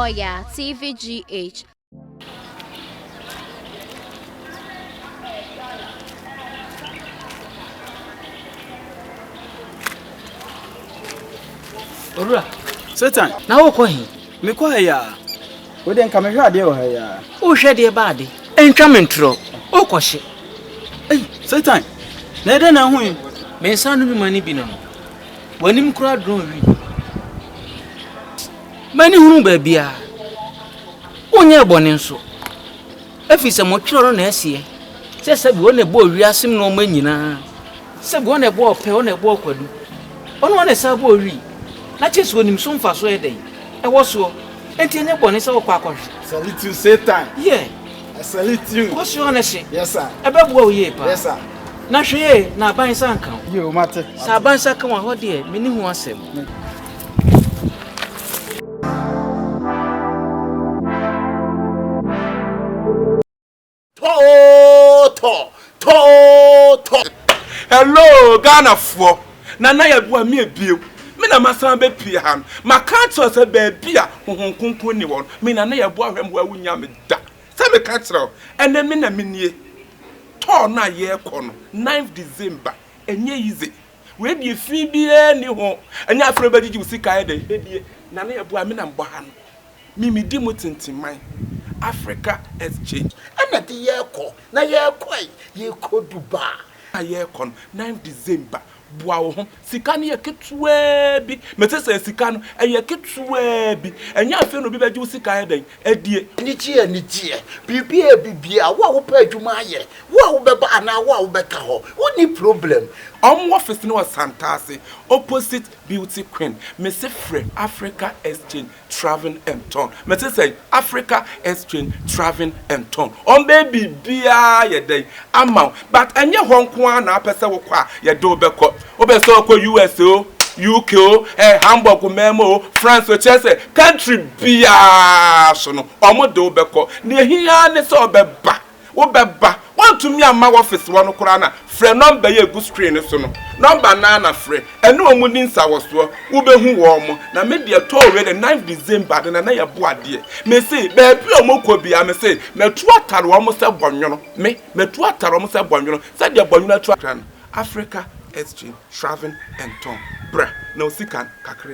Oya, TVGH. Owura. Satan. Na wokɔ he? Mekɔ ha yi a. Wo deɛ nka mehwɛ adeɛ wɔ ha yi a. Wohwɛ deɛ ba ade. Ntwa me ntorɔ. Wokɔ hye. Ei, Satan! Na ɛdɛn na ɛho yi? Me nsa ano nnwuma no bi no no. W'anim koraa dorɔn wi. M'ani hunu baabiara. Wonyɛɛ bɔne nso. Ɛfiri sɛ motwerɛ no na ɛseɛ sɛ sɛbi wɔn na ɛbɔɔ wiase mu nnoɔma nyinaa, sɛbi wɔn na ɛbɔɔ pɛ, wɔn na ɛbɔɔ kwadu, ɔno wɔn na ɛsan bɔɔ wi, na kyerɛ sɛ ɔnim so mfasoɔ yɛ dɛn ɛwɔ soɔ, enti ɛnyɛ bɔne sɛ wokɔ akɔhwɛ. Salute you Satan. Yeah. I salute you. Kɔ soɔ no hye. Yes sir. Ɛbɛboa wo yie paa. Yes sir. Na hwɛ yie na aban nsa anka wo. Yoo mate. Sɛ aban nsa ka wo a, hɔ deɛ menni ho asɛm. Tɔɔtɔ tɔɔtɔ. Hello Ghanafoɔ, Nana Yeboah me abiem, me na masan abɛpue ha no, maka akyerɛ wo sɛ baabi a Honhom Kronkron nni hɔ no, me Nana Yeboah hwɛ mmoa wonnya me da. Sɛ meka kyerɛ wo, ɛnɛ me na menie. Tour no a yɛrekɔ no, ninth December, ɛnyɛ easy. Wei deɛ fi biara nni ho. Ɛnyɛ afei na wobɛgyegye wo sika ayɛ dɛn adie. Nana Yeboah me na mebɔ ha no. Me medi mu tintiman. Africa exchange. Ɛna de yɛkɔ na yɛkɔe yɛkɔ Dubai. A yɛkɔ no ninth December boa wo ho sika no yɛ ketewaa bi mese sɛ sika no ɛyɛ ketewaa bi ɛnyɛ afei na obi bɛgye wo sika ayɛ dɛn adie. Anigyeɛ anigyeɛ, biribiara biribiara, wo a wopɛ adwuma ayɛ, wo a wobɛba anaa wo a wobɛka hɔ, wonni problem. Ɔmo office no wɔ Santase opposite Beauty Queen mese frɛ Africa exchange Travelling and tɔn. Mese sɛn? Africa exchange travelling and tɔn. Wɔn bɛyɛ biribiara yɛ dɛn ama wo. But ɛnyɛ hɔ nko ara na apɛ sɛ wokɔ a yɛde wo bɛkɔ. Wopɛ sɛ wokɔ US o, UK o, eh, Hamburg man mu o, France o, kyerɛ sɛ country biara so no wɔn de wo bɛkɔ. Nea ehia ara ne sɛ wobɛba. Wobɛba. Woantumi amma w'ɔfese hɔ no koraa no a, frɛ nɔmba yi a ɛgu screen no so no. Nɔmba no ara na frɛ. Ɛne wɔn nni nsawɔsoɔ. Wobɛhu wɔn. Na me deɛ tɔɔ wei deɛ, ninth December de na na yɛbo adeɛ. Mese, baabi a wɔkɔ biara, mese, matu atare wɔn sɛ bɔnwono. Me, matu atare wɔn sɛ bɔnwono. Sɛdeɛ bɔnwono atu atare no. Africa Exchange, Travelling and Tɔn. Bra na wo sika no kakra.